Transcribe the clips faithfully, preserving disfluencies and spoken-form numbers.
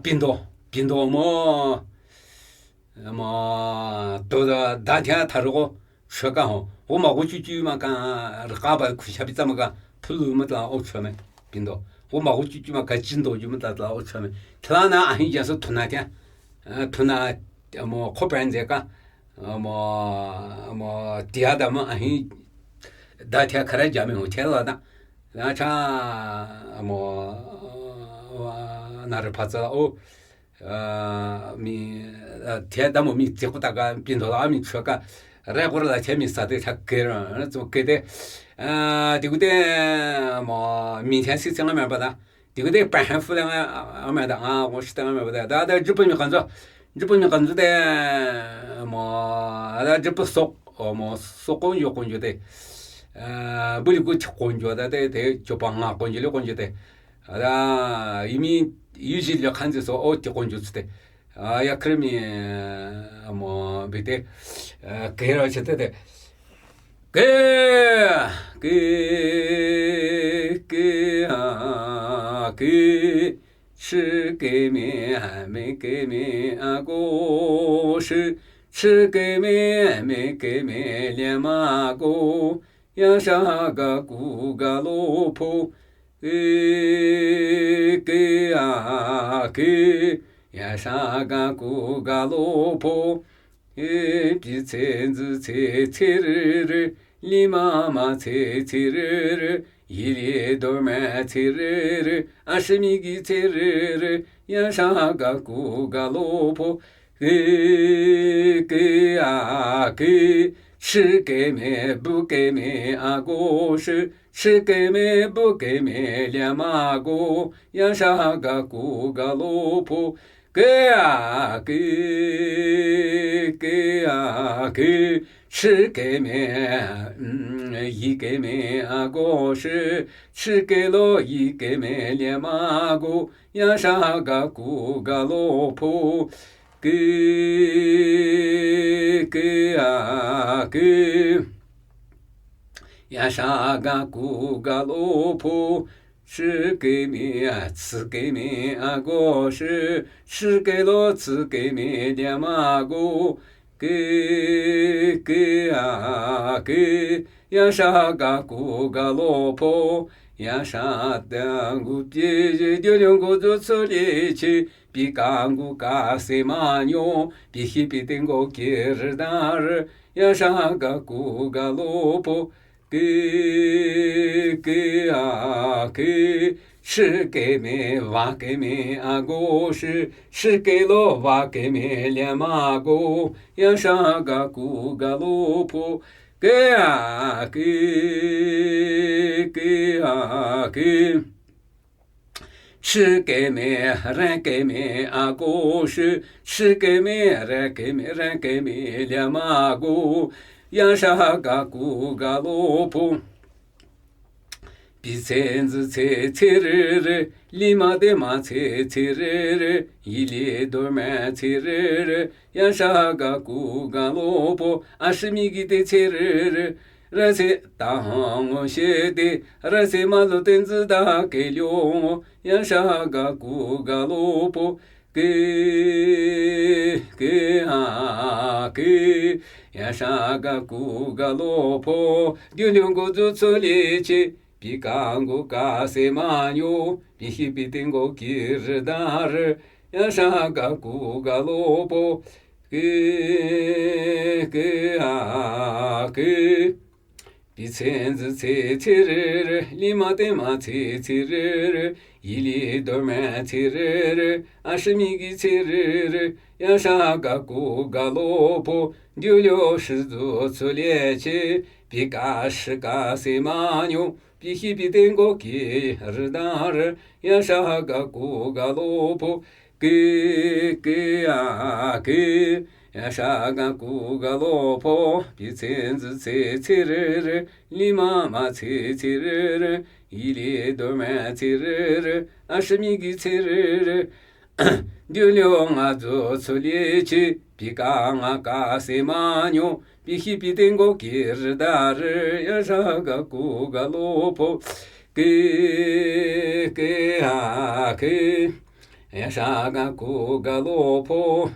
Pindo, pindo mo, mo, to da, da thia tha ro ko, shwe ka ho. Wo ma wo chu chu ma ka, ra ka ba khu sha pi tsa ma ka, pulu ma ta o chwe me. Pindo. Wo ma wo chu chu ma ka, chindo ju ma ta ta o chwe me. Thla na a hin ja so thuna thia. Eh, thuna, mo, ko pran je ka. Eh, mo, mo, tia da ma a hin, da thia khara ja me ho thia la da. Na cha, mo, wa, na re pha tsa o. Ah, mi, ah, thia da mo mi tse ko ta ka, pindo la mi chwe ka, re ko la thia mi sa de cha ke ra, zo ke de. Ah, di gu de, mo, mi thia si tse nga me ba da. Di gu de pa han fu le nga, a me da, a, wo shi da nga me ba da. Da, da, ju pu mi kan zo. Ju pu mi kan zo de, mo, da, ju pu sok, o, mo, sok kon yo kon yo de. Ah, bu li gu chi kon yo da de, de, jo pa nga kon yo le kon yo de. Ara, imi, yu ji lyo khan zi so, o, ti kon ju tsi te. A, ya kri mi, eh, mo, bi te, eh, ke ra che te te. Ke, ke, ke, a, ke. Shi ke me, a me ke me, a go shi. Shi ke me, a me ke me, lya ma go. Ya sha ga ku ga lo po. Ke, ke, a, ke. Ya sha ga ku ga lo po. Pi tse nzi tse tse re re. Li ma ma tse tse re re. Yi li do me tse re re. A shi mi gi tse re re. Ya sha ga ku ga lo po. Ke, ke, a, ke. Shi ke me, bu ke me, a go shi. Shi ke me, bu ke me, lya ma go. Ya sha ga ku ga lo po. Ke, a, ke. Ke, a, ke. Shi ke me, mm, yi ke me, a go shi. Shi ke lo, yi ke me, lya ma go. Ya sha ga ku ga lo po. Ke, ke, a, ke. Ya sha ga ku ga lo po. Shi ke me, a, tsi ke me, a go shi. Shi ke lo, tsi ke me, lya ma go. Ke, ke, a, ke. Ya sha ga ku ga lo po. Ya sha da gu pye je, dyo lyo go zo tso le che. Pi ka ngu ka se ma nyo, pi hi pi te ngo ki ri da ri, ya sha ga ku ga lo po, ke, ke, a, ke, shi ke me, va ke me, a go shi, shi ke lo, va ke me, lya ma go, ya sha ga ku ga lo po, ke, a, ke, ke, a, ke. Shi ke me, re ke me, a go shi, shi ke me, re ke me, re ke me, lya ma go, ya sha ga ku ga lo po. Pi tse nzi tse tse re re, li ma de ma tse tse re re, yi li do me tse re re, ya sha ga ku ga lo po, a shi mi gi de tse re re, re tse ta ha ngo she de, re tse ma lo ten zi da ke lyo, ya sha ga ku ga lo po, ke, ke, a, ke, ya sha ga ku ga lo po, dyu lyo ngo zu tso le che, pi ka ngo ka se ma nyo, pi hi pi te ngo ki ri da ri, ya sha ga ku ga lo po, ke, ke, a, ke. Pi tse nzi tse tse re re, li ma te ma tse tse re re, yi li do me tse re re, a shi mi gi tse re re, ya sha ga ku ga lo po, dyu lyo shi zu tsu le che, pi ka shi ka se ma nyo, pi hi pi te ngo ki ri da ri, ya sha ga ku ga lo po, ke, ke, a, ke, ya sha ga ku ga lo po, pi tse nzi tse tse re re, li ma ma tse tse re re, yi li do me tse re re, a shi mi gi tse re re, dyu lyo nga zu tsu le che, pi ka nga ka se ma nyo, pi hi pi te ngo ki ri da ri, ya sha ga ku ga lo po, ke, ke, a, ke. Yasha ga ku ga lo po.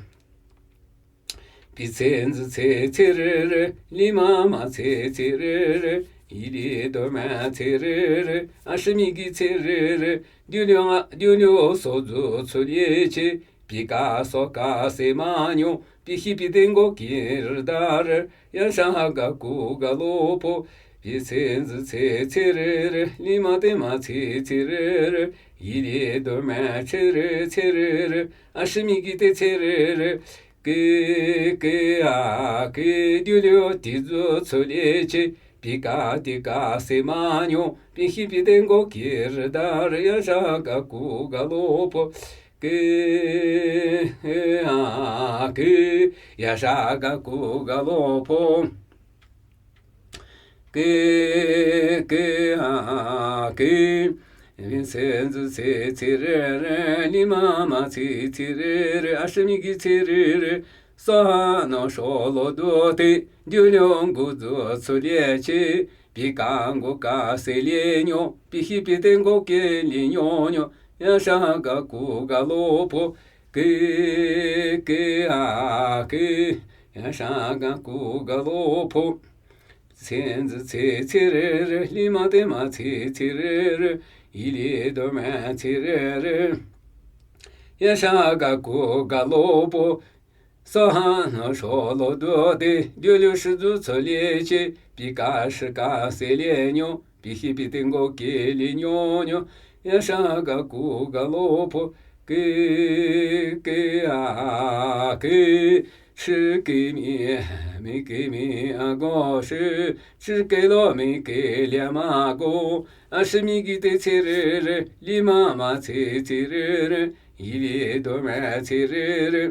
Pi tse nzi tse tse re re, li ma ma tse tse re re, yi li do ma tse re re, a shi mi gi tse re re, diu liu nga, diu liu so zu tsu lie che, pi ka so ka se ma nyo, pi hi pi te ngo ki re da re, yasha ga ku ga lo po. Pi tse nzi tse tse re re, li ma te ma tse tse re re, yi li do ma tse re tse re re, a shi mi gi te tse re re. Ke, ke, a, ke, diu liu ti zu tsu lie che, pi ka ti ka se ma nyo, pi hi pi te ngo ki re da re, yasha ga ku ga lo po. Ke, a, ke, yasha ga ku ga lo po. Ke, ke, a, ke. Pi tse nzi tse tse re re, li ma ma tse tse re re, a shi mi gi tse re re. Sa ha no sho lo du te, diu liu ngu zu tsu lie che, pi ka ngu ka se lie nyo, pi hi pi te ngo ki li nyo nyo, yasha ga ku ga lo po. Ke, ke, a, ke, yasha ga ku ga lo po. Tse nzi tse tse re re, li ma te ma tse tse re re, yi li do ma tse re re, yasha ga ku ga lo po. Sa ha no sho lo du te, diu liu shi zu tsu lie che, pi ka shi ka se lie nyo, pi hi pi te ngo ki li nyo nyo, yasha ga ku ga lo po. Ke, ke, a, ke, chi ke mi, mi ke mi a go shi, chi ke lo mi ke lia ma go, a shi mi gi te tse re re, li ma ma tse tse re re, yi li do ma tse re re.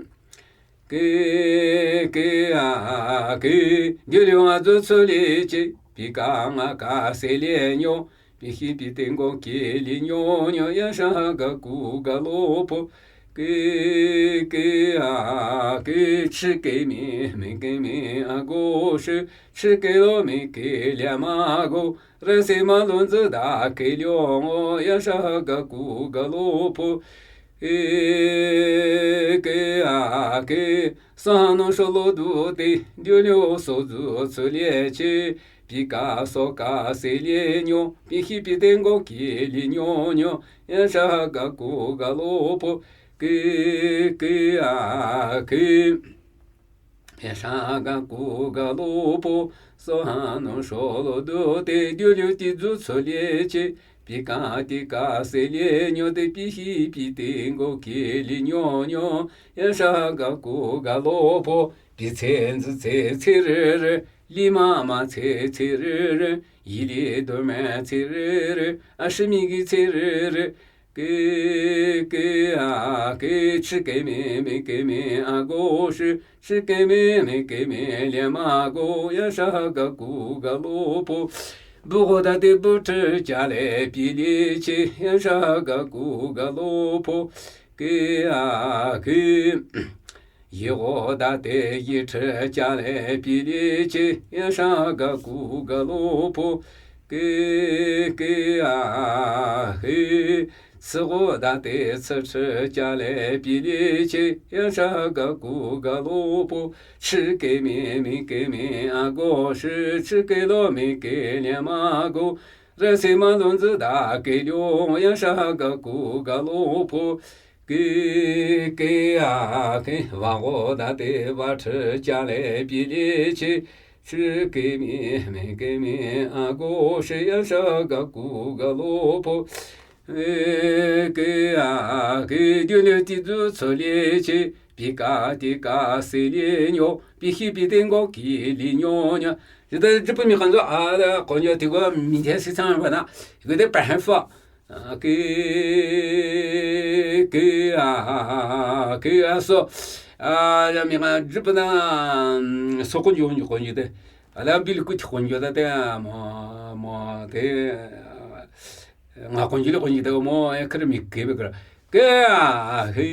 Ke, ke, a, ke, diu liu nga zu tsu lie che, pi ka nga ka se lie nyo, pi hi pi te ngo ki li nyo nyo, yasha ga ku ga lo po. Ke, ke, a, ke, chi ke mi, mi ke mi a go shi, chi ke lo mi ke lia ma go, re se ma lo nzi da ke liu ngo, yasha ga ku ga lo po. Ke, ke, a, ke, sa ha no sho lo du te, diu liu so zu tsu lie che, pi ka so ka se lie nyo, pi hi pi te ngo ki li nyo nyo, yasha ga ku ga lo po. Ke, ke, a, ke. Yasha ga ku ga lo po, sa ha no sho lo du te, diu liu ti zu tsu lie che, pi ka ti ka se lie nyo te, pi hi pi te ngo ki li nyo nyo, yasha ga ku ga lo po. Pi tse nzi tse tse re re, li ma ma tse tse re re, yi li do ma tse re re, a shi mi gi tse re re. Ke, ke, a, ke, chi ke mi, mi ke mi a go shi, chi ke mi, mi ke mi lia ma go, yasha ga ku ga lo po. Bu go da te bu chi ja le pi li chi, yasha ga ku ga lo po. Ke, a, ke. Yi go da te yi chi ja le pi li chi, yasha ga ku ga lo po. Ke, ke, a, ke. Tsi go da te tsi chi ja le pi li chi, yasha ga ku ga lo po. Chi ke mi, mi ke mi a go shi, chi ke lo mi ke lia ma go. Re se ma lo nzi da ke liu, yasha ga ku ga lo po. Ke, ke, a, ke, wa go da te wa chi ja le pi li chi, chi ke mi, mi ke mi a go shi, yasha ga ku ga lo po. Ke, a, ke, diu liu ti zu tsu lie che, pi ka ti ka se lie nyo, pi hi pi te ngo ki li nyo nyo. Zide zhipu mi kanzo a da konyo ti go mi te si chang ba na. Ge de pa han fa. A, ke, ke, a, ke, a, so. A, ya mi nga zhipu na, mm, so konyo, konyo, konyo de. A, la bi li ku ti konyo da de, mo, mo, de, a, nga konyo le konyo de, mo, e, kere mi ke be kere. Ke, a, he,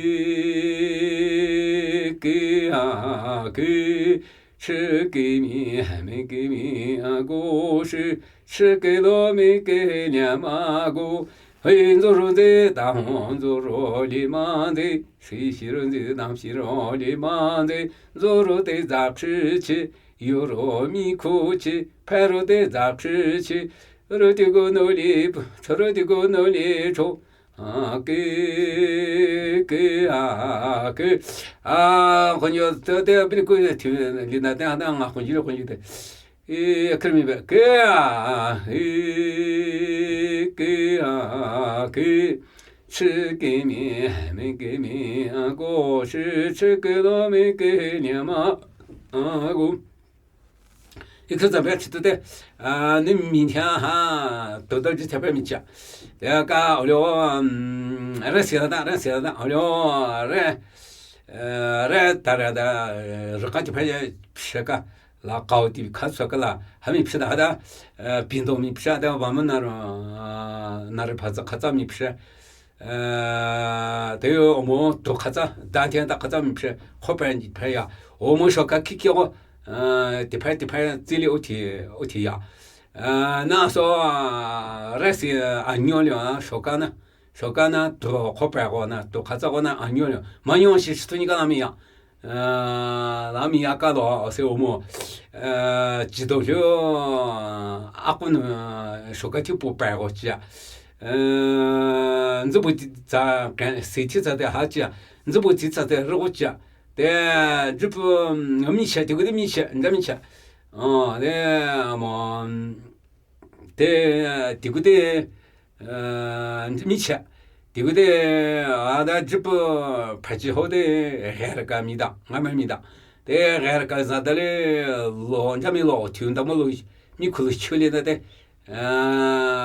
ke, a, ke, chi ke mi, mi ke mi, a, go, shi, chi ke lo mi ke, nya ma go. ཧེ་མཛོ་རུ་མཛེ་དང་མཛོ་རུ་ལི་མ་མཛེ། ཧྲི་ཤི་རུ་མཛེ་དང་ཤི་རུ་ལི་མ་མཛེ། མཛོ་རུ་ཏེ་ཛ་ཁྲི་ཆི། ཡུ་རུ་མི་ཁུ་ཆི། ཕེ་རུ་ཏེ་ཛ་ཁྲི་ཆི། རུ་ཏི་གུ་ནུ་ལི་ཕུ། ཚུ་རུ་ཏི་གུ་ནུ་ལི་ཁྲོ། ཨ་ཀི་ཀི་ཨ་ཀི། ཨ་ཁོ་ཉོ་ཏེ་ཏེ་བི་ཀུ་ཐི་ལི་ན་ཏེ་ཧ་ད་ང་ཁོ་ཇི་རུ་ཁོ་ཇི་ཏེ། ཨི་ཁིར་མི་བེ་ཀེ་ཨ་ཨི་ཀེ་ཨ་ཀེ། ཆི་ཀེ་མི་ཧ་མི་ཀེ་མི་ཨ་ཀོ་ཤི། ཆི་ཀེ་ལོ་མི་ཀེ་ཉ་མ་ཨ་ཀུ། ཨི་ཁིར་ཙམ་བེ་ཆི་ཏུ་ཏེ། ཨ་ནི་མི་ཐ་ཧ་དོ་དོ་ཇི་ཐ་བེ་མི་ཆ། ཏེ་ཀ་ཨོ་ལོ་རེ་སི་ལ་ད་རེ་སི་ལ་ད་ཨོ་ལོ་རེ་རེ་ད་ར་ད་རི་ཀ་ཅི་ཕ་ཡ་ཕྱེ་ཀ། ལ་ཀའོ་ཏི་ཁ་ཚོ་ཀ་ལ་ཧ་མི་ཕྱི་ད་ཧ་ད། པིན་དོ་མི་ཕྱི་ད་བ་མ་ན་རོ་ན་རི་ཕ་ཚ་ཁ་ཚ་མི་ཕྱི། ཏེ་ཡོ་ཨོ་མོ་དོ་ཁ་ཚ་ད་ཐེན་ད་ཁ་ཚ་མི་ཕྱི་ཁོ་པན་ཕ་ཡ། ཨོ་མོ་ཤོ་ཀ་ཁི་ཁི་ཨོ་ཏི་ཕ་ཏི་ཕ་ཙི་ལི་ཨོ་ཏི་ཨོ་ཏི་ཡ། ན་སོ་རེ་སི་ཨ་ཉོ་ལི་ཨ་ཤོ་ཀ་ན། ཤོ་ཀ་ན་དོ་ཁོ་པ་གོ་ན་དོ་ཁ་ཚ་གོ་ན་ཨ་ཉོ་ཉོ་མ་ཉོ་ཤི་ཤི་ཐུ་ཉི་ཀ་ལ་མི་ཡ། ལ་མི་ཡ་ཀ་ལོ་ཨོ་སེ་ཨོ་མོ། ཅི་དོ་ལུ་ཨ་ཀུ་ནུ་ཤོ་ཀ་ཐི་པོ་པ་གོ་ཅི་ཡ། ཛི་བུ་ཙ་སེ་ཐི་ཙ་ཏེ་ཧ་ཅི་ཡ། ཛི་བུ་ཙི་ཙ་ཏེ་རོ་གོ་ཅི་ཡ། ཏེ་ཛི་བུ་མི་ཆ་ཏེ་གུ་ཏེ་མི་ཆ་འདྲ་མི་ཆ། ཨོ་ཏེ་མོ། ཏེ་ཏེ་གུ་ཏེ་མི་ཆ། ཏེ་གུ་ཏེ་ཨ་ད་ཛི་བུ་ཕ་ཅི་ཧོ་ཏེ་ཧེ་ར་ཀ་མི་ད་ང་མ་མི་ད། ཏེ་ཧེ་ར་ཀ་ཟ་ད་ལེ་ལོ་འཇམ་མི་ལོ་ཐུན་ད་མོ་ལོ་མི་ཁུ་ལོ་ཆུ་ལེ་ད་ཏེ།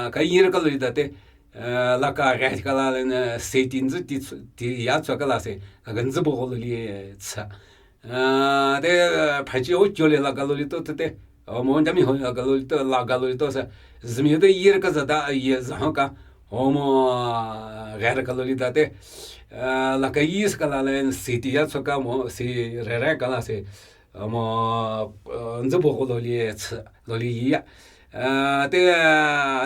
ཀ་ཡིན་ར་ཀ་ལོ་ལི་ད་ཏེ། ལ་ཀ་ཧེ་ཀ་ལ་ལེ་ན་སེ་ཏི་ཛི་ཏི་ཚུ་ཏི་ཡ་ཚུ་ཀ་ལ་སེ་ལ་ཀ་ཛི་བུ་ཧོ་ལོ་ལི་ཚ། ཏེ་ཕ་ཅི་ཨོ་ཅོ་ལེ་ལ་ཀ་ལོ་ལི་ཏོ་ཏེ་ཏེ། ཨོ་མོ་འཇམ་མི་ཧོ་ལ་ཀ་ལོ་ལི་ཏོ་ལ་ཀ་ལོ་ལི་ཏོ་ས། ཟི་མི་ཏེ་ཡེ་ར་ཀ་ཟ་ད་ཡེ་ཟ་ཧོ་ཀ། ཨོ་མོ་ཧེ་ར་ཀ་ལོ་ལི་ད་ཏེ། ལ་ཀ་ཡིས་ཀ་ལ་ལེ་སེ་ཏི་ཡ་ཚོ་ཀ་མོ་སེ་རེ་རེ་ཀ་ལ་སེ། ཨོ་མོ་ཛི་བུ་ཧོ་ལོ་ལི་ཚ་ལོ་ལི་ཡི་ཡ། ཏེ་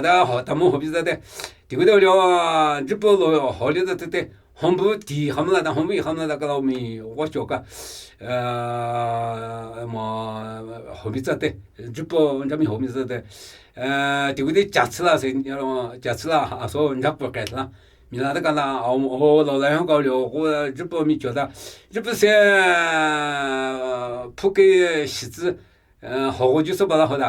ད་ཧོ་ད་མོ་ཧོ་བི་ཟ་ཏེ། ཏེ་གུ་ཏེ་ལོ་ཛི་བུ་ལོ་ཧོ་ལི་ད་ཏེ་ཏེ། ཧོམ་བུ་ཏི་ཧམ་ལ་ད་ཧོམ་བུ་ཧམ་ལ་ད་ཀ་ལོ་མི་ཝ་ཅོ་ཀ། མོ་ཧོ་བི་ཙ་ཏེ་ཛི་བུ་འཇམ་མི་ཧོ་བི་ཙ་ཏེ། ཏེ་གུ་ཏེ་ཅ་ཚི་ལ་སེ་ཅ་ཚི་ལ་ཨ་སོ་འཇམ་པོ་ཀེ་ལ་མི་ལ་ད་ཀ་ལ་ཨོ་ལོ་ལ་ཡང་ཀ་ལོ་ཀོ་ཛི་བུ་མི་ཅོ་ད་ཛི་བུ་སེ་ཕུ་ཀེ་ཤི་ཙི། ཧོ་ཧོ་ཇུ་སོ་པ་ལ་ཧོ་ད།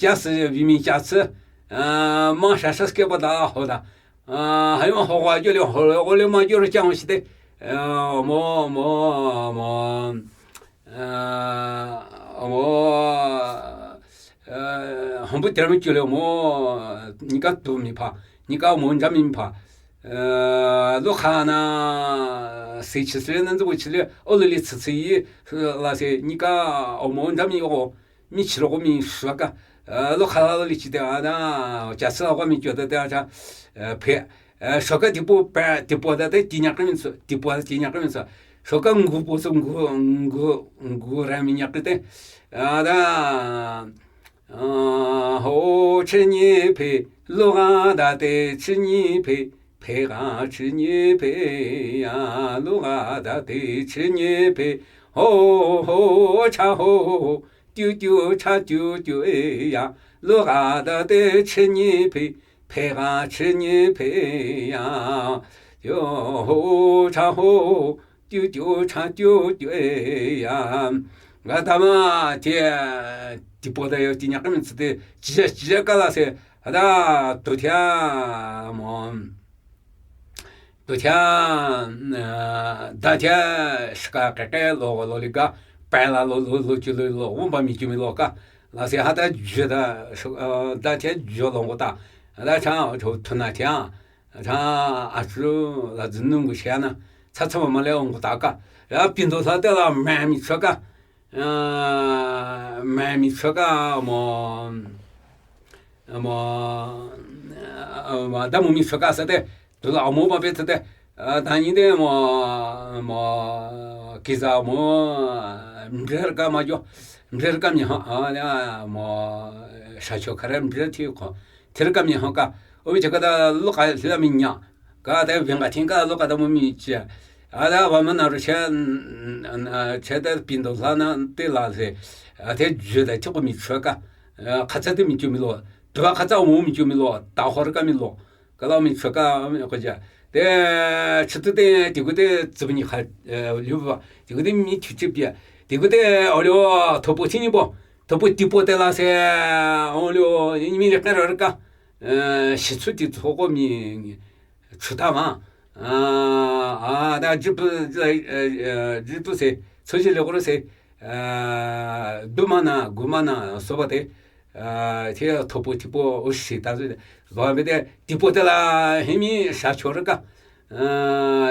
ཅ་སི་བི་མི་ཅ་སི། མ་ཧྲ་ཧྲ་སྐེ་པ་ད་ཧོ་ད། ཧ་ཡོ་ཧོ་ཧོ་ཇོ་ལེ་ཧོ་ལེ་ཧོ་ལེ་མ་ཇོ་ར་ཅང་ཤི་ཏེ། མོ་མོ་མོ། མོ། ཧོམ་བུ་ཏེ་ར་མི་ཅོ་ལེ་མོ། ཉི་ཀ་ཏུ་མི་ཕ། ཉི་ཀ་མོ་འཇམ་མི་ཕ། ལོ་ཁ་ན་སེ་ཆི་སི་ལེ་ན་ཛི་བུ་ཆི་ལེ་ཨོ་ལི་ལི་ཚི་ཚི་ཡི་ལ་སེ་ཉི་ཀ་ཨོ་མོ་འཇམ་མི་ཨོ། མི་ཆི་རོ་གོ་མི་ཧྲ་ཀ། ལོ་ཁ་ལ་ལོ་ལི་ཆི་ཏེ་ཨ་ད་ཅ་སི་ལ་གོ་མི་ཅོ་ཏེ་ཏེ་ཨ་ཅ་ཕེ། ཤོ་ཀ་ཏི་པོ་པ་ཏི་པོ་ད་ཏེ་ཏི་ཉག་ཀ་མི་ཚུ་ཏི་པོ་ཏི་ཉག་ཀ་མི་ཚུ། ཤོ་ཀ་མགུ་པོ་ཚུ་མགུ་མགུ་མགུ་ར་མི་ཉག་ཀ་ཏེ། ཨ་ད། ཧོ་ཆི་ཉི་ཕེ་ལོ་ག་ད་ཏེ་ཆི་ཉི་ཕེ། ཕེ་ག་ཆི་ཉི་ཕེ་ཡ་ལོ་ག་ད་ཏེ་ཆི་ཉི་ཕེ། ཧོ་ཧོ་ཆ་ཧོ་ཧོ་ཏུ་ཏུ་ཆ་ཏུ་ཏུ་ཨེ་ཡ་ལོ་ག་ད་ཏེ་ཆི་ཉི་ཕེ། ཕེ་ག་ཆི་ཉི་ཕེ་ཡ་ཡོ་ཧོ་ཆ་ཧོ་ཧོ་ཏུ་ཏུ་ཆ་ཏུ་ཏུ་ཨེ་ཡ། ག་ད་མ་ཏེ་ཏི་པོ་ད་ཡོ་ཏི་ཉག་ཀ་མི་ཚུ་ཏེ་ཅི་ཅི་ཀ་ལ་སེ་ཨ་ད་ཏུ་ཐ་མོ། ཏུ་ཐ་ད་ཐ་ཤི་ཀ་ཀེ་ཀེ་ལོ་ལོ་ལི་ཀ་པ་ལ་ལོ་ལོ་ལོ་ཅུ་ལོ་ལོ་ཝུ་བ་མི་ཅུ་མི་ལོ་ཀ་ལ་སེ་ཧ་ད་ཇུ་ད་ད་ཐ་ཇུ་ལོ་གོ་ད་ད་ཆ་ཐུ་ན་ཐ། ཨ་ཨ་ཅུ་ལ་ཛི་ནུ་གུ་ཤ་ན་ཚ་ཚ་མ་མ་ལེ་འོང་གུ་ཏ་ཀ། ཡ་པིན་དོ་ལྷ་ཏེ་ལ་མ་མི་ཆོ་ཀ། མ་མི་ཆོ་ཀ་མོ། མོ། ད་མོ་མི་ཆོ་ཀ་ས་ཏེ། དུ་ལ་མོ་པ་པེ་ཚ་ཏེ། ད་ཉིན་ཏེ་མོ། མོ། ཀི་ཟ་མོ། འབྲེལ་ཀ་མ་ཇོ། འབྲེལ་ཀ་མི་ཧོ། མོ། ཤ་ཆོ་ཁ་རེ་འབྲེལ་ཐི་ཁོ། ཐེར་ཀ་མི་ཧོ་ཀ། Omi chaka da lo ka la mi nya. Ka da ving ka ting ka lo ka da mo mi chia. A da wa ma na ro cha, cha da pin do la na te la se. A te ju da ti ko mi chaka. Ka cha te mi ju mi lo. Dwa ka cha mo mi ju mi lo. Ta hor ka mi lo. Ka la mi chaka mi ko ja. Te chi tu te ti ko te zi ni kha lu ba. Ti ko te mi chu chi bia. Ti ko te o lo to po ti ni bo. To po ti po te la se. O lo mi le ka ra ka. Shi tsu ti tso ko mi chu ta ma. A da ji pu ji pu se, tso ji le ko se. Du ma na, gu ma na, so ba te. Te to po ti po o shi ta zu. Ba be te ti po te la he mi sha cho ra ka.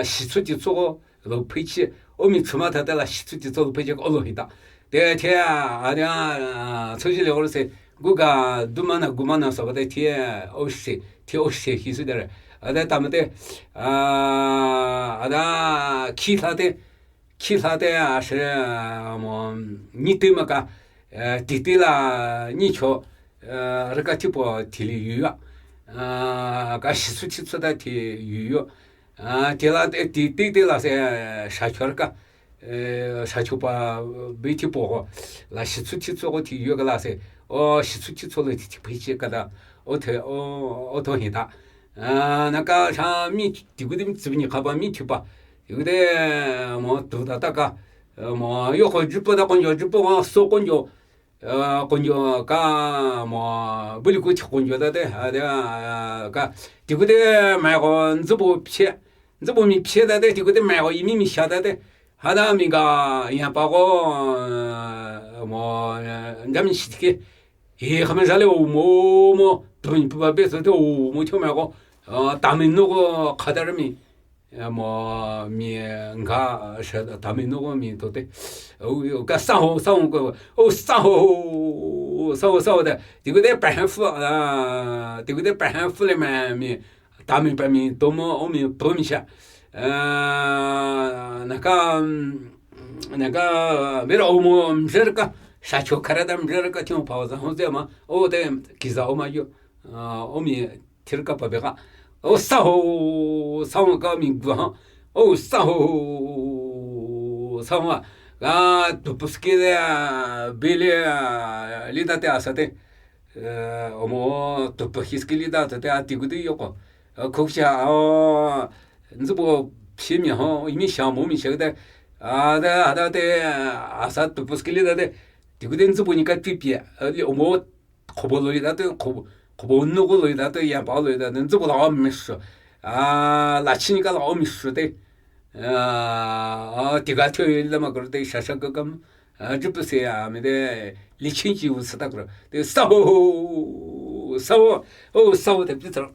Shi tsu ti tso ko. Lo phi chi, o mi chu ma ta te la shi tsu ti tso lo phi chi o lo hi ta. Te te a, a de a, tso ji le o se, gu ga du ma na gu ma na so ba te te, o se, te o se hi su de re. A de ta ma te, a, a da, ki la te, ki la te a se, mo, ni te ma ka, ti te la, ni cho, re ka ti po ti li yu ya. Ka shi tsu ti tso da ti yu yo. Ti la ti ti ti la se sha chor ka. Sha chu pa bi ti po ko. La shi tsu ti tso ko ti yo ka la se. O shi tsu ti tso le ti ti pi chi ka da. O te o o to hi da. Na ka sha mi ti gu de mi tsu ni ka ba mi ti pa. Yu de mo tu da ta ka. Mo yo ko ju po da ko yo ju po so ko yo. Konjo ka mo buli ku chi konjo da de, a de, ka, ti ku de mai ko nzubu pie, nzubu mi pie da de, ti ku de mai ko imi mi sha da de, ha da mi ga ya pa ko, mo, nja mi shi ke, e, kha me ja le o mo, mo, tu mi pa be so de o mo cho mai ko, ta mi no ko kha da mi. Mo mi nga sha ta mi no ko mi to te. O ka sa ho sa ho ko. O sa ho sa ho sa ho da. Ti ku de pa han fu a. Ti ku de pa han fu le ma mi. Ta mi pa mi to mo o mi po mi sha. Na ka na ka be ro mo mjer ka. Sha cho kara da mjer ka ti pa sa ho ze ma. O de ki za o ma yo. O mi Thir ka pa be ka. O sa ho, sa ho ka mi gu ha. O sa ho, sa ho. Ka tu puski de, bili, li da te a sa te. O mo tu puski li da te a ti gu de yo ko. Ko sha, o, nzubu phi mi ho, imi sha mo mi sha de. A da, a da te, a sa tu puski li da te. Ti gu de nzubu ni ka ti pi. O mo Khobo lo yi da te, khobo, khobo nuko lo yi da te, yampa lo yi da te, nzuko la o mi shu. A, la chini ka la o mi shu te. A, a, tiga tyo yi la ma kuru te, shasha ka kam. A, jupu se ya, mi de, li chin chi u sa ta kuru. Te, sa ho, sa ho, o, sa ho te, pi tro.